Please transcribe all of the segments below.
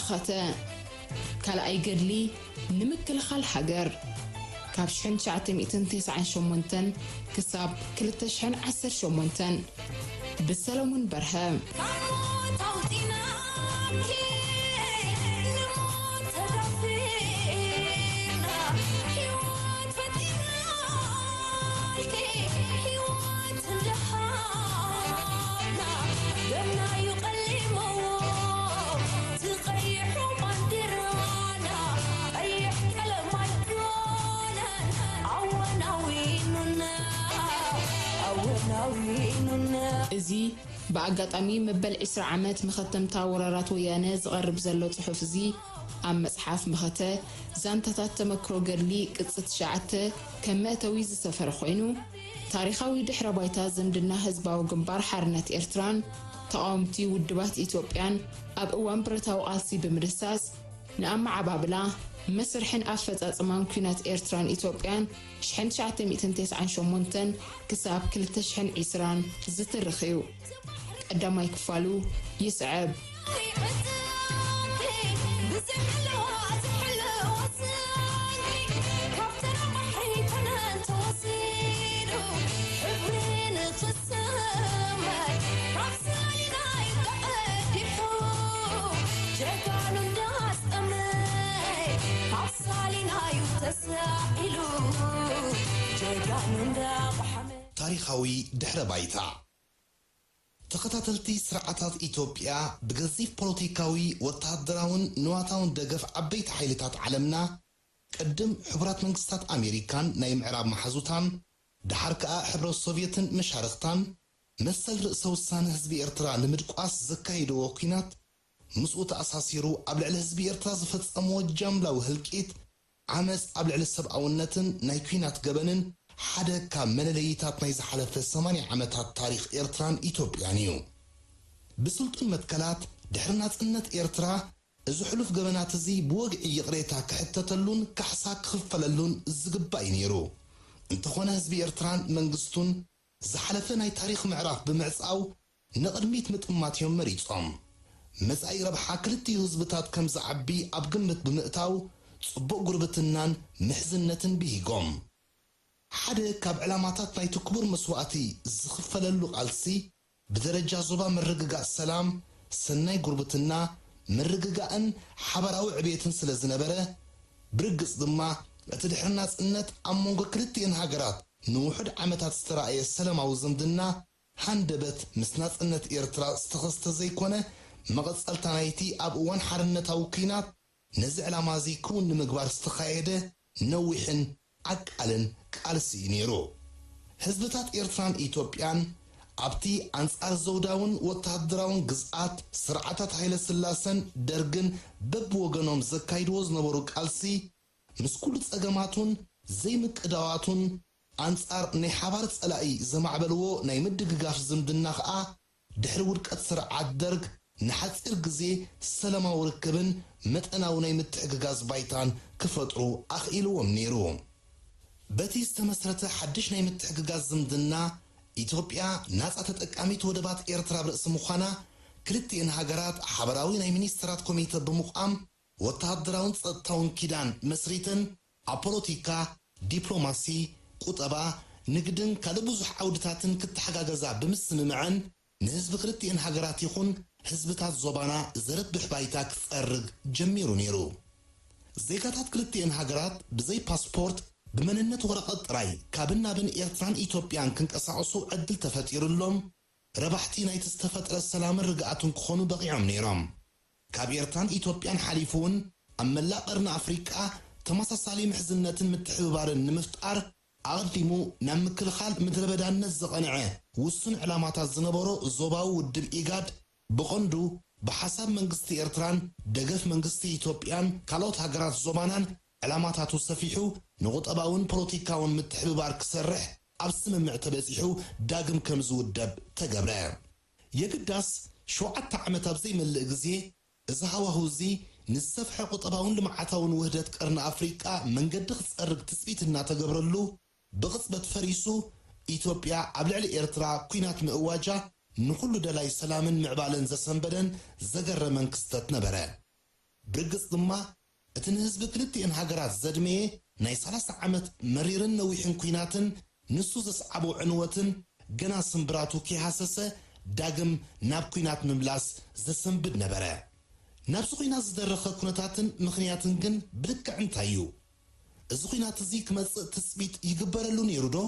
ኸተ ካልኣይ ገድሊ ንምክልኻል ሃገር ካብ ሽሕን ትሽዓተ ሚእትን ተስዓን ሸሞንተን ክሳብ ክልተ ሽሕን ዓሰርተ ሸሞንተን ብሰለሙን በርሀ። ካብ ሞት ኣውጺናኪ ንሞት ተዳፊና ህይወት ፈጢርናልኪ ህይወት እንድሓና ደምና እዩ ቀሊሞዎ ትቐይሑ ባንዲራና ቀይሕ ቀለም ኣይኮነን ኣወናዊኑና ኣወናዊኑና እዚ ብኣጋጣሚ መበል ዕስራ ዓመት መኸተምታ ወራራት ወያነ ዝቐርብ ዘሎ ጽሑፍ እዚ ኣብ መጽሓፍ መኸተ ዛንታታት ተመክሮ ገድሊ ቅጽ ትሽዓተ ከም መእተዊ ዝሰፈረ ኮይኑ፣ ታሪኻዊ ድሕረ ባይታ ዝምድና ህዝባዊ ግንባር ሓርነት ኤርትራን ተቓወምቲ ውድባት ኢትዮጵያን ኣብ እዋን ብረታዊ ቃልሲ ብምድሳስ ንኣመዓባብላ፣ መስርሕን ኣፈጻጽማን ኲናት ኤርትራን ኢትዮጵያን ሽሕን ትሽዓተ ሚእትን ተስዓን ሸሞንተን ክሳብ ክልተ ሽሕን ዕስራን ዝትርኽ እዩ። ቀዳማይ ክፋሉ ይስዕብ። ታሪኻዊ ድሕረ ባይታ። ተኸታተልቲ ስርዓታት ኢትዮጵያ ብገዚፍ ፖለቲካዊ፣ ወተሃደራውን ንዋታውን ደገፍ ዓበይቲ ሓይልታት ዓለምና፣ ቅድም ሕቡራት መንግስታት ኣሜሪካን ናይ ምዕራብ መሓዙታን፣ ደሓር ከኣ ሕብረት ሶቭየትን መሻርኽታን፣ መሰል ርእሰ ውሳነ ህዝቢ ኤርትራ ንምድቋስ ዘካየድዎ ኲናት፣ ምስኡ ተኣሳሲሩ ኣብ ልዕሊ ህዝቢ ኤርትራ ዝፈጸምዎ ጃምላዊ ህልቂት፣ ዓመጽ ኣብ ልዕሊ ሰብኣውነትን ናይ ኲናት ገበንን ሓደ ካብ መለለይታት ናይ ዝሓለፈ ሰማንያ ዓመታት ታሪኽ ኤርትራን ኢትዮጵያን እዩ። ብስልጡን መትከላት ድሕሪ ናጽነት ኤርትራ፣ እዚ ሕሉፍ ገበናት እዚ ብወግዒ ይቕሬታ ክሕተተሉን ካሕሳ ክኽፈለሉን ዝግባእ እዩ ነይሩ። እንተኾነ ህዝቢ ኤርትራን መንግስቱን ዝሓለፈ ናይ ታሪኽ ምዕራፍ ብምዕጻው ንቕድሚት ምጥማት እዮም መሪጾም። መጻኢ ረብሓ ክልቲኡ ህዝብታት ከም ዝዓቢ ኣብ ግምት ብምእታው ጽቡቕ ጉርብትናን ምሕዝነትን ብሂጎም። ሓደ ካብ ዕላማታት ናይቲ ክቡር መስዋእቲ ዝኽፈለሉ ቃልሲ ብደረጃ ዞባ ምርግጋእ ሰላም፣ ሰናይ ጉርብትና፣ ምርግጋእን ሓባራዊ ዕብየትን ስለ ዝነበረ፣ ብርግጽ ድማ እቲ ድሕሪ ናጽነት ኣብ መንጎ ክልቲኤን ሃገራት ንውሑድ ዓመታት ዝተራእየ ሰላማዊ ዝምድና ሃንደበት ምስ ናጽነት ኤርትራ ዝተኸስተ ዘይኮነ፣ መቐጸልታ ናይቲ ኣብ እዋን ሓርነታዊ ኲናት ነዚ ዕላማ እዚ ክውን ንምግባር ዝተኻየደ ነዊሕን ዓቃልን ቃልሲ እዩ ነይሩ። ህዝብታት ኤርትራን ኢትዮጵያን ኣብቲ ኣንጻር ዘውዳውን ወተሃደራውን ግዝኣት ስርዓታት ሃይለ ስላሰን ደርግን በብወገኖም ዘካይድዎ ዝነበሩ ቃልሲ፣ ምስ ኩሉ ጸገማቱን ዘይምቅዳዋቱን ኣንጻር ናይ ሓባር ጸላኢ ዘማዕበልዎ ናይ ምድግጋፍ ዝምድና ከኣ፣ ድሕሪ ውድቀት ስርዓት ደርግ ንሓጺር ግዜ ሰላማዊ ርክብን መጠናዊ ናይ ምትሕግጋዝ ባይታን ክፈጥሩ ኣኽኢልዎም ነይሩ። በቲ ዝተመስረተ ሓድሽ ናይ ምትሕግጋዝ ዝምድና፣ ኢትዮጵያ ናጻ ተጠቃሚት ወደባት ኤርትራ ኣብ ርእሲ ምዃና፣ ክልቲኤን ሃገራት ሓባራዊ ናይ ሚኒስተራት ኮሚተ ብምቋም፣ ወተሃደራውን ጸጥታውን ኪዳን መስሪተን፣ ኣብ ፖለቲካ፣ ዲፕሎማሲ፣ ቁጠባ፣ ንግድን ካልእ ብዙሕ ዓውድታትን ክተሓጋገዛ ብምስምምዐን፣ ንህዝቢ ክልቲኤን ሃገራት ይኹን ህዝብታት ዞባና ዘርብሕ ባይታ ክጸርግ ጀሚሩ ነይሩ። ዜጋታት ክልቲኤን ሃገራት ብዘይ ፓስፖርት፣ ብመንነት ወረቐት ጥራይ ካብን ናብን ኤርትራን ኢትዮጵያን ክንቀሳቐሱ ዕድል ተፈጢሩሎም፣ ረባሕቲ ናይቲ ዝተፈጥረ ሰላምን ርግኣትን ክኾኑ በቒዖም ነይሮም። ካብ ኤርትራን ኢትዮጵያን ሓሊፉ እውን ኣብ መላእ ቀርኒ ኣፍሪቃ ተመሳሳሊ ምሕዝነትን ምትሕብባርን ንምፍጣር ኣቐዲሙ ናብ ምክልኻል ምድረ በዳነት ዝቐንዐ ውሱን ዕላማታት ዝነበሮ ዞባዊ ውድብ ኢጋድ ብቐንዱ ብሓሳብ መንግስቲ ኤርትራን ደገፍ መንግስቲ ኢትዮጵያን ካልኦት ሃገራት ዞባናን ዕላማታቱ ሰፊሑ ንቁጠባውን ፖለቲካውን ምትሕብባር ክሰርሕ ኣብ ስምምዕ ተበጺሑ ዳግም ከም ዝውደብ ተገብረ። የግዳስ ሸውዓተ ዓመት ኣብ ዘይመልእ ግዜ እዚ ሃዋሁ እዚ ንዝሰፍሐ ቁጠባውን ልምዓታውን ውህደት ቀርኒ ኣፍሪቃ መንገዲ ክጸርግ ትጽቢት እናተገብረሉ ብቕጽበት ፈሪሱ ኢትዮጵያ ኣብ ልዕሊ ኤርትራ ኲናት ምእዋጃ ንኹሉ ደላይ ሰላምን ምዕባለን ዘሰንበደን ዘገረመን ክስተት ነበረ። ብርግጽ ድማ እቲ ንህዝቢ ክልቲኤን ሃገራት ዘድመየ ናይ ሰላሳ ዓመት መሪርን ነዊሕን ኲናትን ንሱ ዘስዓቦ ዕንወትን ገና ስምብራቱ ከይሃሰሰ ዳግም ናብ ኲናት ምምላስ ዘሰንብድ ነበረ። ናብዚ ኲናት ዝደረኸ ኩነታትን ምኽንያትን ግን ብልክዕ እንታይ እዩ? እዚ ኲናት እዚ ክመጽእ ትጽቢት ይግበረሉ ነይሩ ዶ?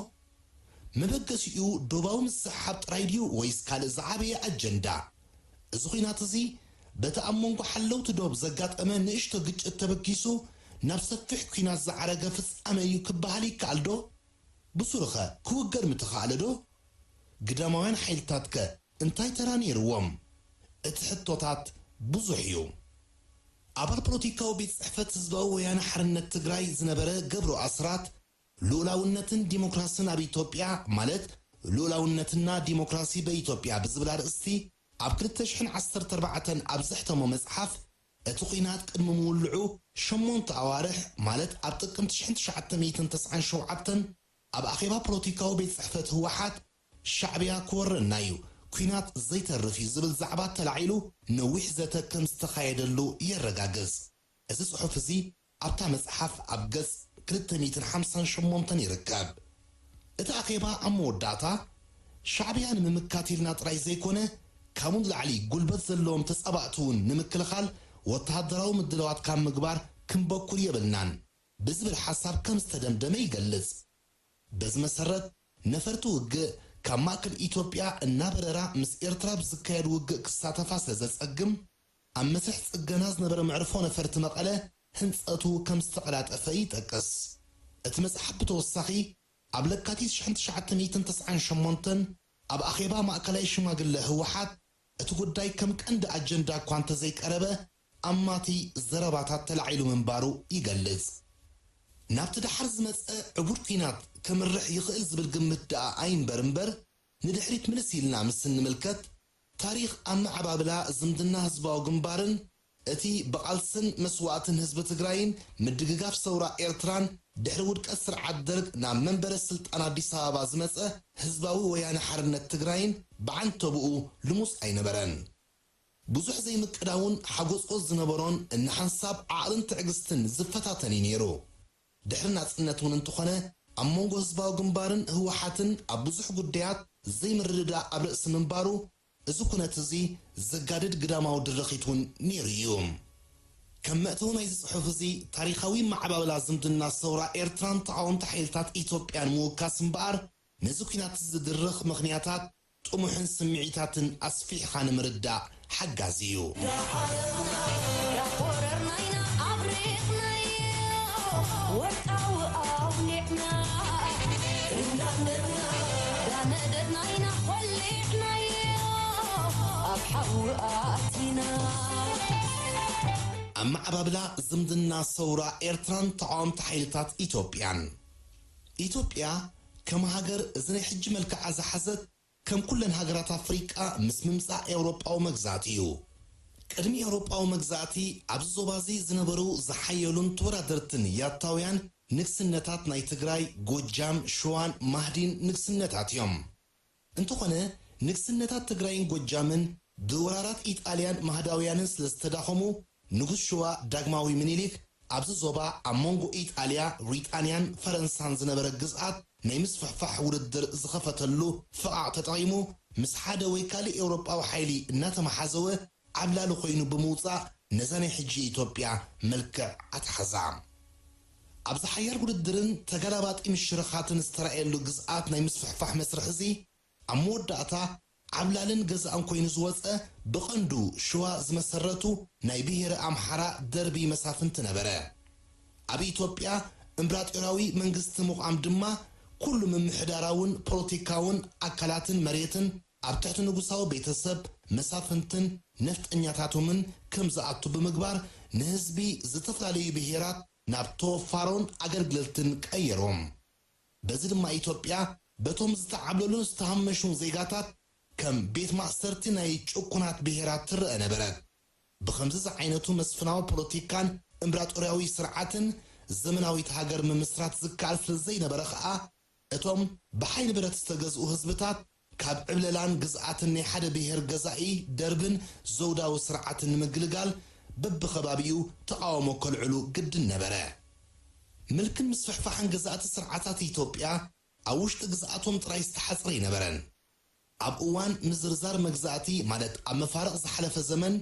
መበገሲኡ ዶባዊ ምስሕሓብ ጥራይ ድዩ ወይስ ካልእ ዝዓበየ ኣጀንዳ? እዚ ኲናት እዚ በቲ ኣብ መንጎ ሓለውቲ ዶብ ዘጋጠመ ንእሽቶ ግጭት ተበጊሱ ናብ ሰፊሕ ኲናት ዝዓረገ ፍጻመ እዩ ክበሃል ይከኣል ዶ? ብሱሩኸ ክውገድ ምተኻእለ ዶ? ግዳማውያን ሓይልታትከ እንታይ ተራ ነይርዎም? እቲ ሕቶታት ብዙሕ እዩ። ኣባል ፖለቲካዊ ቤት ጽሕፈት ህዝባዊ ወያነ ሓርነት ትግራይ ዝነበረ ገብሩ ኣስራት፣ ልኡላውነትን ዲሞክራስን ኣብ ኢትዮጵያ፣ ማለት ልኡላውነትና ዲሞክራሲ በኢትዮጵያ ብዝብል ኣርእስቲ ኣብ ክልተ ሽሕን ዓሰርተ ኣርባዕተን ኣብ ዘሕተሞ መጽሓፍ፣ እቲ ኲናት ቅድሚ ምውልዑ ሸሞንተ ኣዋርሕ፣ ማለት ኣብ ጥቅምቲ ሽሕን ትሽዓተ ሚእትን ተስዓን ሸውዓተን ኣብ ኣኼባ ፖለቲካዊ ቤት ጽሕፈት ህወሓት፣ ሻዕብያ ክወረና እዩ፣ ኲናት ዘይተርፍ እዩ ዝብል ዛዕባ ተላዒሉ ነዊሕ ዘተ ከም ዝተኻየደሉ የረጋግጽ። እዚ ጽሑፍ እዚ ኣብታ መጽሓፍ ኣብ ገጽ ክልተ ሚእትን ሓምሳን ሸሞንተን ይርከብ። እቲ ኣኼባ ኣብ መወዳእታ፣ ሻዕብያ ንምምካት ኢልና ጥራይ ዘይኮነ፣ ካብኡ ንላዕሊ ጉልበት ዘለዎም ተጻባእቲ እውን ንምክልኻል ወተሃደራዊ ምድላዋት ካብ ምግባር ክንበኩር የብልናን ብዝብል ሓሳብ ከም ዝተደምደመ ይገልጽ። በዚ መሰረት፣ ነፈርቲ ውግእ ካብ ማእከል ኢትዮጵያ እናበረራ ምስ ኤርትራ ብዝካየድ ውግእ ክሳተፋ ስለ ዘጸግም፣ ኣብ መስርሕ ጽገና ዝነበረ መዕርፎ ነፈርቲ መቐለ ህንጸቱ ከም ዝተቐላጠፈ ይጠቅስ። እቲ መጽሓፍ ብተወሳኺ፣ ኣብ ለካቲት ሽሕን ትሽዓተ ሚእትን ተስዓን ሸሞንተን ኣብ ኣኼባ ማእከላይ ሽማግለ ህወሓት እቲ ጉዳይ ከም ቀንዲ ኣጀንዳ እኳ እንተዘይቀረበ፣ ኣማቲ ዘረባታት ተላዒሉ ምንባሩ ይገልጽ። ናብቲ ደሓር ዝመጸ ዕቡድ ኲናት ከምርሕ ይኽእል ዝብል ግምት ደኣ ኣይንበር እምበር፣ ንድሕሪት ምልስ ኢልና ምስ እንምልከት፣ ታሪኽ ኣመዓባብላ ዝምድና ህዝባዊ ግንባርን እቲ ብቓልስን መስዋእትን ህዝቢ ትግራይን ምድግጋፍ ሰውራ ኤርትራን ድሕሪ ውድቀት ስርዓት ደርግ ናብ መንበረ ስልጣን ኣዲስ ኣበባ ዝመጸ ህዝባዊ ወያነ ሓርነት ትግራይን ብዓንተብኡ ልሙስ ኣይነበረን። ብዙሕ ዘይምቅዳውን ሓጎጽቆጽ ዝነበሮን እንሓንሳብ ዓቕልን ትዕግስትን ዝፈታተን እዩ ነይሩ። ድሕሪ ናጽነት እውን እንተኾነ፣ ኣብ መንጎ ህዝባዊ ግንባርን ህወሓትን ኣብ ብዙሕ ጉዳያት ዘይምርድዳእ ኣብ ርእሲ ምንባሩ፣ እዚ ኩነት እዚ ዘጋድድ ግዳማዊ ድርኺት እውን ነይሩ እዩ። ከም መእተዊ ናይዚ ጽሑፍ እዚ፣ ታሪኻዊ መዓባብላ ዝምድና ሰውራ ኤርትራን ተቓወምቲ ሓይልታት ኢትዮጵያን ምውካስ እምበኣር፣ ነዚ ኲናት ዝድርኽ ምኽንያታት፣ ጥሙሕን ስምዒታትን ኣስፊሕኻ ንምርዳእ ሓጋዚ እዩ። ዳኾረርናይና ኣብሪቕናዮ፣ ወርቃዊ ኣውሊዕና፣ እንዳመድና፣ ዳመደድናይና ኾሊዕናዮ፣ ኣብ ሓዊ ኣእቲና። ኣመዓባብላ ዝምድና ሰውራ ኤርትራን ተቓወምቲ ሓይልታት ኢትዮጵያን። ኢትዮጵያ ከም ሃገር እዚ ናይ ሕጂ መልክዓ ዝሓዘት ከም ኩለን ሃገራት ኣፍሪቃ ምስ ምምጻእ ኤውሮጳዊ መግዛእቲ እዩ። ቅድሚ ኤውሮጳዊ መግዛእቲ ኣብዚ ዞባ እዚ ዝነበሩ ዝሓየሉን ተወዳደርትን ያታውያን ንግስነታት ናይ ትግራይ፣ ጎጃም፣ ሸዋን ማህዲን ንግስነታት እዮም። እንተኾነ ንግስነታት ትግራይን ጎጃምን ብወራራት ኢጣልያን ማህዳውያንን ስለ ዝተዳኸሙ ንጉስ ሸዋ ዳግማዊ ምኒልክ ኣብዚ ዞባ ኣብ መንጎ ኢጣልያ፣ ብሪጣንያን ፈረንሳን ዝነበረ ግዝኣት ናይ ምስፍሕፋሕ ውድድር ዝኸፈተሉ ፈቓቕ ተጠቒሙ ምስ ሓደ ወይ ካልእ ኤውሮጳዊ ሓይሊ እናተመሓዘወ ዓብላሊ ኮይኑ ብምውጻእ ነዛ ናይ ሕጂ ኢትዮጵያ መልክዕ ኣትሓዛ። ኣብዚ ሓያል ውድድርን ተገላባጢ ምሽርኻትን ዝተራእየሉ ግዝኣት ናይ ምስፍሕፋሕ መስርሕ እዚ ኣብ መወዳእታ ዓብላልን ገዛእን ኮይኑ ዝወጸ ብቐንዱ ሽዋ ዝመሰረቱ ናይ ብሄረ ኣምሓራ ደርቢ መሳፍንቲ ነበረ። ኣብ ኢትዮጵያ እምብራጦርያዊ መንግስቲ ምቋም ድማ ኩሉ ምምሕዳራውን ፖለቲካውን ኣካላትን መሬትን ኣብ ትሕቲ ንጉሳዊ ቤተሰብ መሳፍንትን ነፍጠኛታቶምን ከም ዝኣቱ ብምግባር ንህዝቢ ዝተፈላለዩ ብሄራት ናብ ተወፋሮን ኣገልገልትን ቀየሮም። በዚ ድማ ኢትዮጵያ በቶም ዝተዓብለሉን ዝተሃመሹን ዜጋታት ከም ቤት ማእሰርቲ ናይ ጭኩናት ብሄራት ትረአ ነበረት። ብኸምዚ ዝዓይነቱ መስፍናዊ ፖለቲካን እምብራጦርያዊ ስርዓትን ዘመናዊት ሃገር ምምስራት ዝከኣል ስለ ዘይነበረ ኸኣ፣ እቶም ብሓይሊ ብረት ዝተገዝኡ ህዝብታት ካብ ዕብለላን ግዝኣትን ናይ ሓደ ብሄር ገዛኢ ደርብን ዘውዳዊ ስርዓትን ንምግልጋል በብኸባቢኡ ተቓውሞ ከልዕሉ ግድን ነበረ። ምልክን ምስፍሕፋሕን ገዛእቲ ስርዓታት ኢትዮጵያ ኣብ ውሽጢ ግዝኣቶም ጥራይ ዝተሓጽረ ኣይነበረን። ኣብ እዋን ምዝርዛር መግዛእቲ፣ ማለት ኣብ መፋርቕ ዝሓለፈ ዘመን፣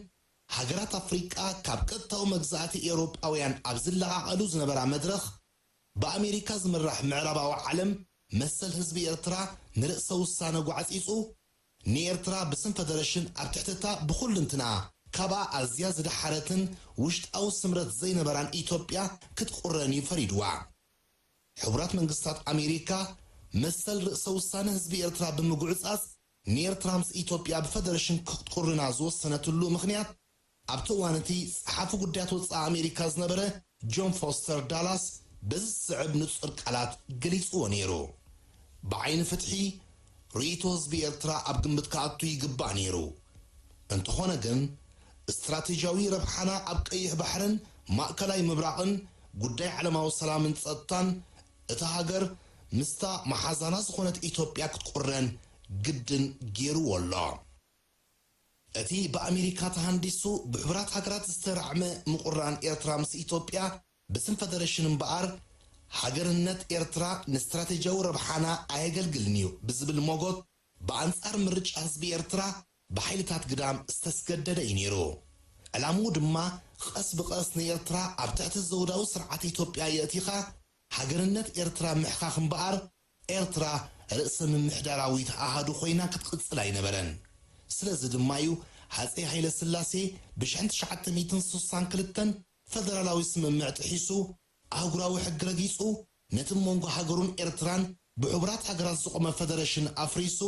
ሃገራት ኣፍሪቃ ካብ ቀጥታዊ መግዛእቲ ኤውሮጳውያን ኣብ ዝለቓቐሉ ዝነበራ መድረኽ፣ ብኣሜሪካ ዝምራሕ ምዕራባዊ ዓለም መሰል ህዝቢ ኤርትራ ንርእሰ ውሳነ ጓዕጺጹ፣ ንኤርትራ ብስም ፈደረሽን ኣብ ትሕቲ እታ ብኹልንትንኣ ካብኣ ኣዝያ ዝደሓረትን ውሽጣዊ ስምረት ዘይነበራን ኢትዮጵያ ክትቁረን እዩ ፈሪድዋ። ሕቡራት መንግስታት ኣሜሪካ መሰል ርእሰ ውሳነ ህዝቢ ኤርትራ ብምጉዕጻጽ፣ ንኤርትራ ምስ ኢትዮጵያ ብፈደረሽን ክትቁርና ዝወሰነትሉ ምኽንያት፣ ኣብቲ እዋን እቲ ጸሓፊ ጉዳያት ወጻኢ ኣሜሪካ ዝነበረ ጆን ፎስተር ዳላስ በዚ ዝስዕብ ንጹር ቃላት ገሊጽዎ ነይሩ። ብዓይኒ ፍትሒ፣ ርእይቶ ህዝቢ ኤርትራ ኣብ ግምት ክኣቱ ይግባእ ነይሩ። እንተኾነ ግን፣ ስትራቴጂያዊ ረብሓና ኣብ ቀይሕ ባሕርን ማእከላይ ምብራቕን፣ ጉዳይ ዓለማዊ ሰላምን ጸጥታን እታ ሃገር ምስታ መሓዛና ዝኾነት ኢትዮጵያ ክትቁረን ግድን ገይርዎ ኣሎ። እቲ ብኣሜሪካ ተሃንዲሱ ብሕቡራት ሃገራት ዝተራዕመ ምቁራን ኤርትራ ምስ ኢትዮጵያ ብስም ፈደረሽን እምበኣር፣ ሃገርነት ኤርትራ ንስትራቴጂያዊ ረብሓና ኣየገልግልን እዩ ብዝብል ሞጎት፣ ብኣንጻር ምርጫ ህዝቢ ኤርትራ ብሓይልታት ግዳም ዝተስገደደ እዩ ነይሩ። ዕላምኡ ድማ፣ ቐስ ብቐስ ንኤርትራ ኣብ ትሕቲ ዘውዳዊ ስርዓት ኢትዮጵያ የእቲኻ፣ ሃገርነት ኤርትራ ምሕኻኽ እምበኣር፣ ኤርትራ ርእሰ ምምሕዳራዊት ኣሃዱ ኮይና ክትቕጽል ኣይነበረን። ስለዚ ድማ እዩ ሃጸይ ሃይለ ስላሴ ብሽሕን ትሽዓተ ሚእትን ስሳን ክልተን ፈደራላዊ ስምምዕ ጥሒሱ፣ ኣህጉራዊ ሕጊ ረጊጹ፣ ነቲ መንጎ ሃገሩን ኤርትራን ብሕቡራት ሃገራት ዝቖመ ፈደረሽን ኣፍሪሱ፣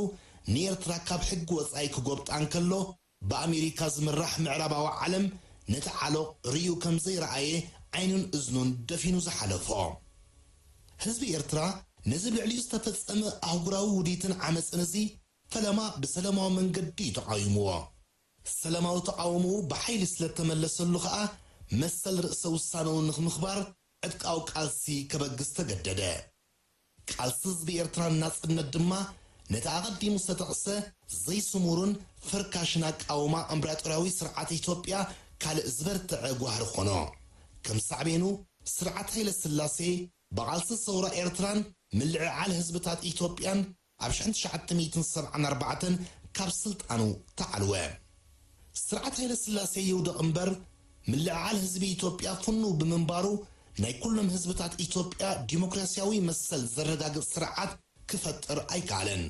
ንኤርትራ ካብ ሕጊ ወጻኢ ክጎብጣ እንከሎ፣ ብኣሜሪካ ዝምራሕ ምዕራባዊ ዓለም ነቲ ዓሎቕ ርእዩ ከም ዘይረኣየ ዓይኑን እዝኑን ደፊኑ ዝሓለፎ። ህዝቢ ኤርትራ ነዚ ብልዕሊኡ ዝተፈጸመ ኣህጉራዊ ውዲትን ዓመጽን እዚ ፈለማ ብሰላማዊ መንገዲ እዩ ተቓዊምዎ። ሰላማዊ ተቓውምኡ ብሓይሊ ስለ እተመለሰሉ ከኣ መሰል ርእሰ ውሳነኡ ንኽምኽባር ዕጥቃዊ ቃልሲ ከበግስ ተገደደ። ቃልሲ ህዝቢ ኤርትራ ንናጽነት ድማ ነቲ ኣቐዲሙ ዝተጠቕሰ ዘይስሙርን ፈርካሽን ኣቃውማ እምብራጦርያዊ ስርዓት ኢትዮጵያ ካልእ ዝበርትዐ ጓህሪ ኾኖ። ከም ሳዕቤኑ ስርዓት ሃይለ ስላሴ ብቓልሲ ሰውራ ኤርትራን ምልዕዓል ህዝብታት ኢትዮጵያን ኣብ ሽሕን ትሽዓተ ሚእትን ሰብዓን ኣርባዕተን ካብ ስልጣኑ ተዓልወ። ስርዓት ሃይለ ስላሴ ይውደቕ እምበር፣ ምልዕዓል ህዝቢ ኢትዮጵያ ፍኑው ብምንባሩ፣ ናይ ኩሎም ህዝብታት ኢትዮጵያ ዲሞክራስያዊ መሰል ዘረጋግጽ ስርዓት ክፈጥር ኣይከኣለን።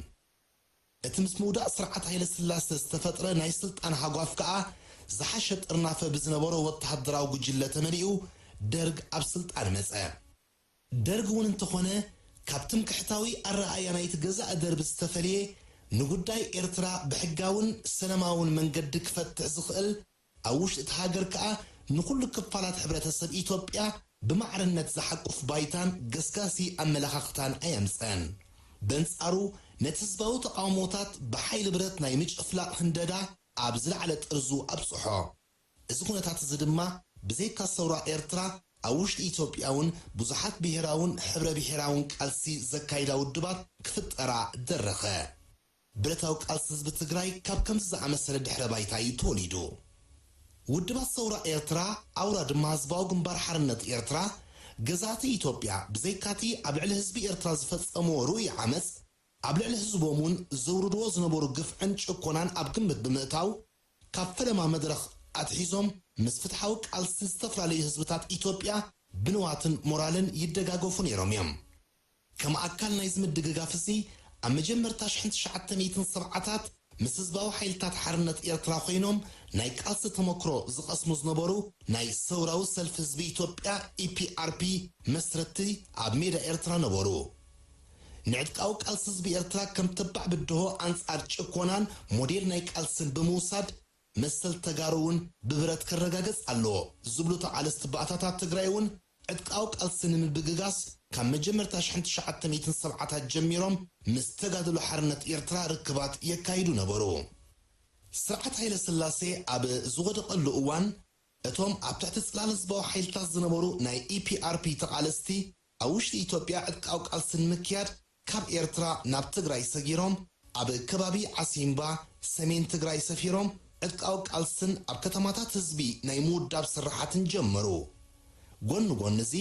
እቲ ምስ ምውዳቕ ስርዓት ሃይለ ስላሴ ዝተፈጥረ ናይ ስልጣን ሃጓፍ ከኣ፣ ዝሓሸ ጥርናፈ ብዝነበሮ ወተሃደራዊ ጉጅለ ተመሊኡ፣ ደርግ ኣብ ስልጣን መጸ። ደርግ እውን እንተኾነ፣ ካብ ትምክሕታዊ ኣረኣእያ ናይቲ ገዛኢ ደርቢ ዝተፈልየ፣ ንጉዳይ ኤርትራ ብሕጋውን ሰላማውን መንገዲ ክፈትሕ ዝኽእል፣ ኣብ ውሽጢ እቲ ሃገር ከኣ ንኹሉ ክፋላት ሕብረተሰብ ኢትዮጵያ ብማዕርነት ዝሓቁፍ ባይታን ገስጋሲ ኣመለኻኽታን ኣየምጸን። በንጻሩ፣ ነቲ ህዝባዊ ተቓውሞታት ብሓይሊ ብረት ናይ ምጭፍላቕ ህንደዳ ኣብ ዝለዓለ ጥርዙ ኣብጽሖ። እዚ ኩነታት እዚ ድማ፣ ብዘይካ ሰውራ ኤርትራ፣ ኣብ ውሽጢ ኢትዮጵያ እውን ብዙሓት ብሄራውን ሕብረ ብሄራውን ቃልሲ ዘካይዳ ውድባት ክፍጠራ ደረኸ። ብረታዊ ቃልሲ ህዝቢ ትግራይ ካብ ከምዚ ዝኣመሰለ ድሕረ ባይታ እዩ ተወሊዱ። ውድባት ሰውራ ኤርትራ፣ ኣውራ ድማ ህዝባዊ ግንባር ሓርነት ኤርትራ፣ ገዛእቲ ኢትዮጵያ ብዘይካቲ ኣብ ልዕሊ ህዝቢ ኤርትራ ዝፈጸምዎ ርኡይ ዓመጽ፣ ኣብ ልዕሊ ህዝቦም እውን ዘውርድዎ ዝነበሩ ግፍዕን ጭኮናን ኣብ ግምት ብምእታው፣ ካብ ፈለማ መድረኽ ኣትሒዞም ምስ ፍትሓዊ ቃልሲ ዝተፈላለዩ ህዝብታት ኢትዮጵያ ብንዋትን ሞራልን ይደጋገፉ ነይሮም እዮም። ከም ኣካል ናይዚ ምድግጋፍ እዚ፣ ኣብ መጀመርታ ሽሕን ትሽዓተ ሚእትን ሰብዓታት ምስ ህዝባዊ ሓይልታት ሓርነት ኤርትራ ኮይኖም ናይ ቃልሲ ተመክሮ ዝቐስሙ ዝነበሩ ናይ ሰውራዊ ሰልፊ ህዝቢ ኢትዮጵያ፣ ኢ ፒ ኣር ፒ፣ መስረትቲ ኣብ ሜዳ ኤርትራ ነበሩ። ንዕጥቃዊ ቃልሲ ህዝቢ ኤርትራ ከም ተባዕ ብድሆ ኣንጻር ጭኮናን ሞዴል ናይ ቃልስን ብምውሳድ፣ መሰል ተጋሩ እውን ብብረት ክረጋገጽ ኣለዎ ዝብሉ ተቓለስቲ ባእታታት ትግራይ እውን፣ ዕጥቃዊ ቃልሲ ንምብግጋስ ካብ መጀመርታ ሽሕን ትሽዓተ ሚእትን ሰብዓታት ጀሚሮም ምስ ተጋድሎ ሓርነት ኤርትራ ርክባት የካይዱ ነበሩ። ስርዓት ሃይለ ስላሴ ኣብ ዝወደቐሉ እዋን፣ እቶም ኣብ ትሕቲ ጽላል ህዝባዊ ሓይልታት ዝነበሩ ናይ ኢ ፒ ኣር ፒ ተቓለስቲ፣ ኣብ ውሽጢ ኢትዮጵያ ዕጥቃዊ ቃልሲ ንምክያድ ካብ ኤርትራ ናብ ትግራይ ሰጊሮም፣ ኣብ ከባቢ ዓሲምባ፣ ሰሜን ትግራይ ሰፊሮም፣ ዕጥቃዊ ቃልስን ኣብ ከተማታት ህዝቢ ናይ ምውዳብ ስራሓትን ጀመሩ። ጎኒ ጎኒ እዚ፣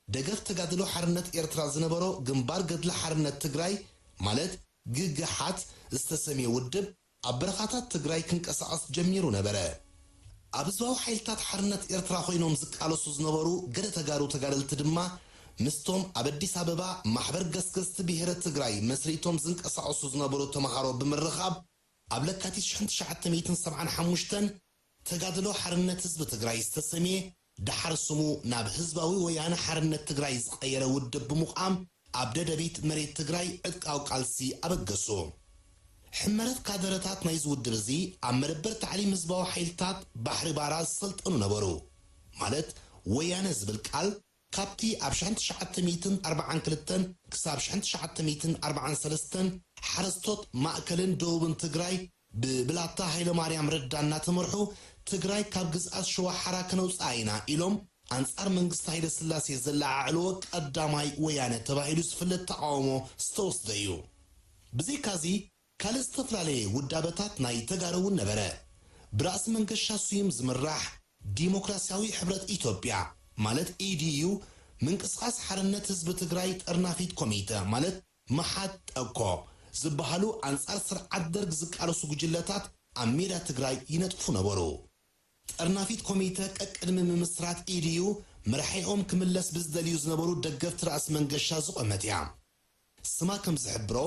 ደገፍ ተጋድሎ ሓርነት ኤርትራ ዝነበሮ ግንባር ገድሊ ሓርነት ትግራይ፣ ማለት ግግሓት ዝተሰምየ ውድብ፣ ኣብ በረኻታት ትግራይ ክንቀሳቐስ ጀሚሩ ነበረ። ኣብ ህዝባዊ ሓይልታት ሓርነት ኤርትራ ኮይኖም ዝቃለሱ ዝነበሩ ገለ ተጋሩ ተጋደልቲ ድማ፣ ምስቶም ኣብ ኣዲስ ኣበባ ማሕበር ገስገስቲ ብሄረ ትግራይ መስሪቶም ዝንቀሳቐሱ ዝነበሩ ተምሃሮ ብምርኻብ፣ ኣብ ለካቲት ሽሕን ትሽዓተ ሚእትን ሰብዓን ሓሙሽተን ተጋድሎ ሓርነት ህዝቢ ትግራይ ዝተሰምየ፣ ደሓር ስሙ ናብ ህዝባዊ ወያነ ሓርነት ትግራይ ዝቐየረ ውድብ ብምቋም፣ ኣብ ደደቢት መሬት ትግራይ ዕጥቃዊ ቃልሲ ኣበገሱ። ሕመረት ካደረታት ናይዚ ውድብ እዚ ኣብ መደበር ታዕሊም ህዝባዊ ሓይልታት ባሕሪ ባራ ዝሰልጠኑ ነበሩ። ማለት ወያነ ዝብል ቃል ካብቲ ኣብ ሽሕን ትሽዓተ ሚእትን ኣርባዓን ክልተን ክሳብ ሽሕን ትሽዓተ ሚእትን ኣርባዓን ሰለስተን ሓረስቶት ማእከልን ደቡብን ትግራይ ብብላታ ሃይለማርያም ረዳ እናተመርሑ፣ ትግራይ ካብ ግዝኣት ሸዋ ሓራ ከነውፅኣ ኢና ኢሎም ኣንጻር መንግስቲ ሃይለ ስላሴ ዘለዓዕልዎ ቀዳማይ ወያነ ተባሂሉ ዝፍለጥ ተቃውሞ ዝተወስደ እዩ። ብዘይካዚ፣ ካልእ ዝተፈላለየ ውዳበታት ናይ ተጋሩ እውን ነበረ። ብራእሲ መንገሻ ስዩም ዝምራሕ ዲሞክራሲያዊ ሕብረት ኢትዮጵያ፣ ማለት ኢዲዩ፣ ምንቅስቃስ ሓርነት ህዝቢ ትግራይ ጠርናፊት ኮሚተ፣ ማለት መሓት ጠኮ፣ ዝበሃሉ ኣንጻር ስርዓት ደርግ ዝቃለሱ ጉጅለታት ኣብ ሜዳ ትግራይ ይነጥፉ ነበሩ። ጠርናፊት ኮሚተ ቀቅድሚ ምምስራት ኢዲዩ፣ መራሒኦም ክምለስ ብዝደልዩ ዝነበሩ ደገፍቲ ራእሲ መንገሻ ዝቆመት እያ። ስማ ከም ዝሕብሮ፣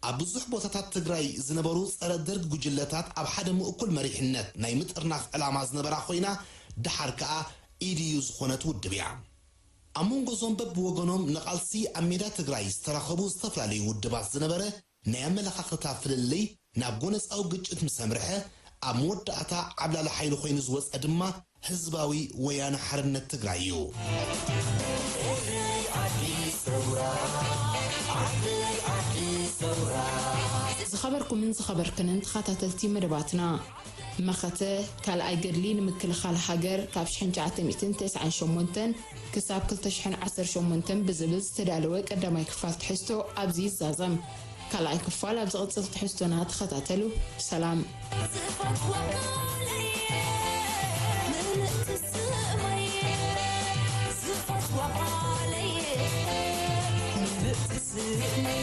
ኣብ ብዙሕ ቦታታት ትግራይ ዝነበሩ ጸረ ደርግ ጉጅለታት ኣብ ሓደ ምእኩል መሪሕነት ናይ ምጥርናፍ ዕላማ ዝነበራ ኮይና፣ ደሓር ከኣ ኢዲዩ ዝኾነት ውድብ እያ። ኣብ መንጎ እዞም በብወገኖም ንቓልሲ ኣብ ሜዳ ትግራይ ዝተራኸቡ ዝተፈላለዩ ውድባት ዝነበረ ናይ ኣመለኻኽታ ፍልልይ ናብ ጎነጻዊ ግጭት ምስ ኣምርሐ፣ ኣብ መወዳእታ ዓብላሊ ሓይሊ ኮይኑ ዝወጸ ድማ ህዝባዊ ወያነ ሓርነት ትግራይ እዩ። ዝኸበርኩምን ዝኸበርክንን ተኸታተልቲ መደባትና፣ መኸተ ካልኣይ ገድሊ ንምክልኻል ሃገር ካብ ሽሕን ትሽዓተ ሚእትን ተስዓን ሸሞንተን ክሳብ ክልተ ሽሕን ዓሰርተ ሸሞንተን ብዝብል ዝተዳለወ ቀዳማይ ክፋል ትሕዝቶ ኣብዚ ይዛዘም። ካልኣይ ክፋል ኣብ ዝቕጽል ትሕዝቶና ተኸታተሉ። ሰላም። ዝፈትዋ ቃለይ ምልእቲ ስመይ፣ ዝፈትዋ ቃለይ ምልእቲ ስመይ፣